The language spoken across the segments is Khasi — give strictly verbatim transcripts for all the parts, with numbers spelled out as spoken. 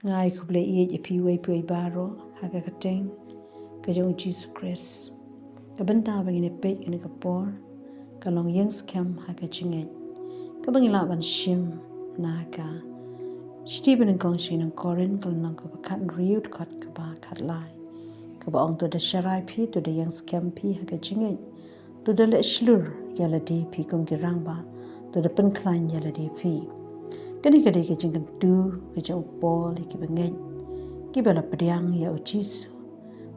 Nga ai khublei ïa phi wei phi wei baroh ha ka kyrteng ka jong u Jisu Khrist. Ka bynta ba ngin ïa peit kane ka por ka long ïeng skhem ha ka jingngeit. Kaba ngi lah ban shim na ka shithi ba nyngkong sha ki nong Korinth ka lynnong kaba khathynriew dkhot kaba khatlai, kaba ong, to da sharai phi, to da ïeng skhem phi ha ka jingngeit, to da leh shlur ïa lade phi kum ki rangbah, to da pynkhlaiñ ïa lade phi. Kane ka dei ka jingkyntu ka jong u Paul ïa kiba ngeit, kiba la pdiang ïa u Jisu,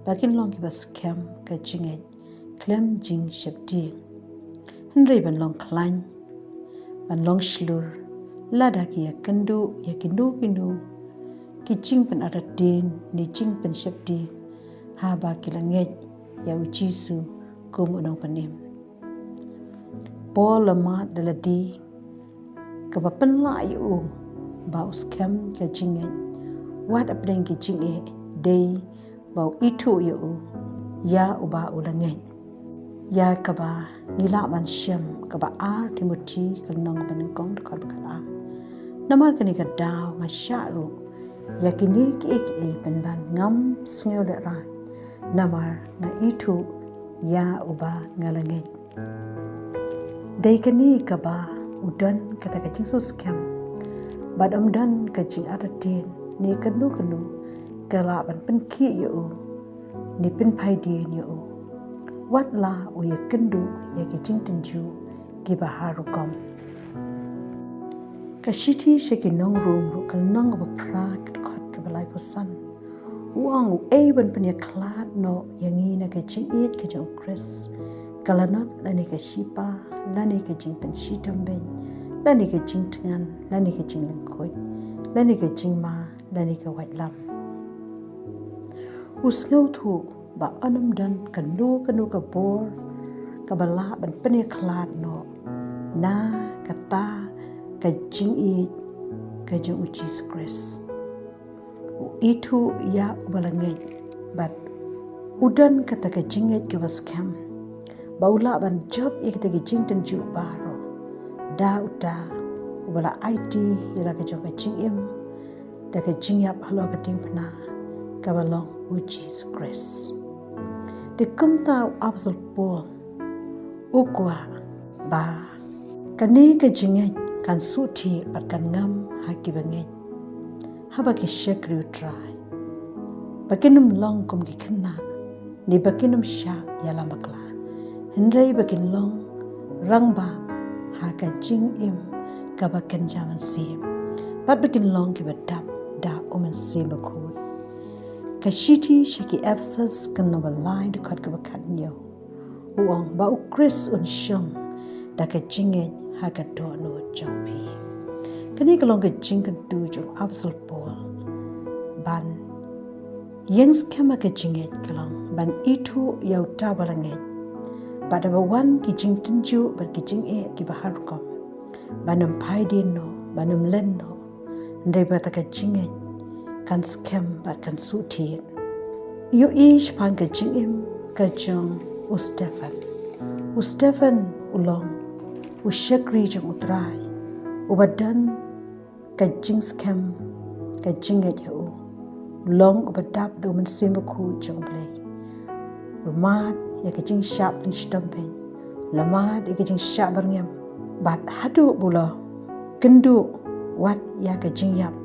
ba kin long kiba skhem ka jingngeit khlem jingsheptieng. Hynrei ban long khlaiñ, ban long shlur, lada ki ïakynduh ïa kino kino ki jingpynartatien ne jingpynsheptieng, haba ki la ngeit ïa u Jisu kum u nongpynim. Paul la mad da lade kaba pynlah ïa u ba u skhem ka jingngeit, wat hapdeng ki jingeh, dei ba u ithuh ïa u, ïa uba u la ngeit. Ïa kaba ngi lah ban shem kaba ar Timothi ka lynnong ba nyngkong dkhot ba khatar. Namar kane ka daw nga shah ruh ïa kine kiei kiei pynban ngam sngew lehraiñ, namar nga ithuh ïa uba nga la ngeit. Dei kane kaba u don kata ka jingsngewskhem, bad um don ka jingartatien ne kano kano ka lah ban pynkhih ïa u ne pynphaidien ïa u, wat la u ïakynduh ïa ki jingtynjuh kiba har rukom. Ka shithi sha ki nong Rom ruh ka lynnong kaba phra ka dkhot kaba laiphew san, u ong, uei ban pynïakhlad noh ïa ngi na ka jingïeit ka jong u Khrist? Ka lanot lane ka shipa, lane ka jingpynshitom beiñ, lane ka jingthngan, lane ka jinglyngkhuid, lane ka jingma, lane ka waitlam? U sngewthuh ba un ym don kano kano ka bor kaba lah ban pynïakhlad noh na kata ka jingïeit ka jong u Jisu Khrist. U ithuh ïa uba la ngeit, bad u don kata ka jingngeit kaba skhem ba u lah ban jop ïa kita ki jingtynjuh baroh da uta uba la aiti ïa la ka jong ka jingim da ka jingïap halor ka diengphna kaba long u Jisu Khrist. Te kumta u apostol Paul u kwah ba kane ka jingngeit kan suhthied bad kan ngam ha kiba ngeit, haba ki shakri U Trai, ba kin ym long kum ki khynnah, ne ba kin ym shah ïalam bakla, hynrei ba kin long rangbah ha ka jingim kaba kynja mynsiem, bad ba kin long kiba dap da U Mynsiem Bakhuid. Ka shithi sha ki Ephesus ka lynnong ba lai dkhot kaba khathynñiew, u ong ba u Khrist un shong da ka jingngeit ha ka dohnud jong phi. Kane ka long ka jingkyntu jong u apostol Paul. Ban ïeng skhem ha ka jingngeit ka long ban ithuh ïa uta uba la ngeit, bad haba wan ki jingtynjuh bad ki jingeh kiba har rukom, ban ym phaidien noh, ban ym len noh, hynrei ba kata ka jingngeit kan skhem bad kan suhthied. Ïohi shaphang ka jingim ka jong u Stephen. U Stephen u long u shakri jong U Trai, uba don ka jingskhem, ka jingngeit ha u. U long uba dap da U Mynsiem Bakhuid jong U Blei. U la mad ïa ka jingshah pynshitom beiñ, u la mad ïa ka jingshah byrngem, bad haduh ba u la kynduh wat ïa ka jingïap.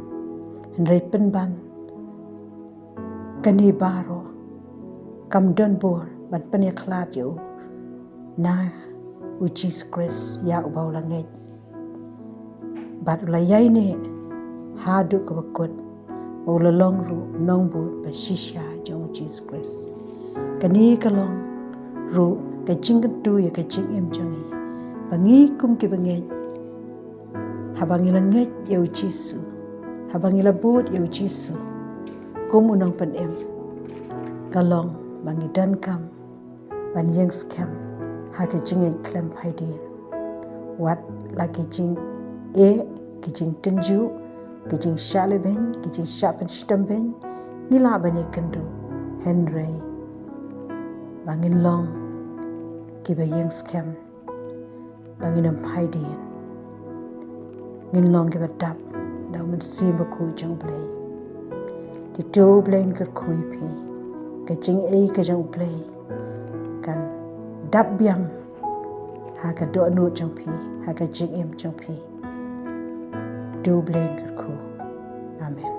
Hynrei pynban kane baroh kam don bor ban pynïakhlad ïa u na u Jisu Khrist ïa uba u la ngeit. Bad u la ïaineh haduh kaba kut ba u la long ruh u nongbud ba shisha jong u Jisu Khrist. Kane ka long ruh ka jingkyntu ïa ka jingim jong ngi, ba ngi kum kiba ngeit, haba ngi la ngeit ïa u Jisu, haba ngi la bud ïa u Jisu kum u nongpynim, ka long ba ngi donkam ban ïeng skhem ha ka jingngeit khlem phaidien. Wat la ki jingeh, ki jingtynjuh, ki jingshah leh beiñ, ki jingshah pynshitom beiñ, ngi lah ban ïakynduh, hynrei ba ngin long kiba ïeng skhem, ba ngin ym phaidien. Ngin long kiba dap da U Mynsiem Bakhuid jong U Blei. Te to Blei ngi kyrkhu ïa phi, ka jingïeit ka jong U Blei kan dap biang ha ka dohnud jong phi, ha ka jingim jong phi. To Blei ngi kyrkhu. Amen.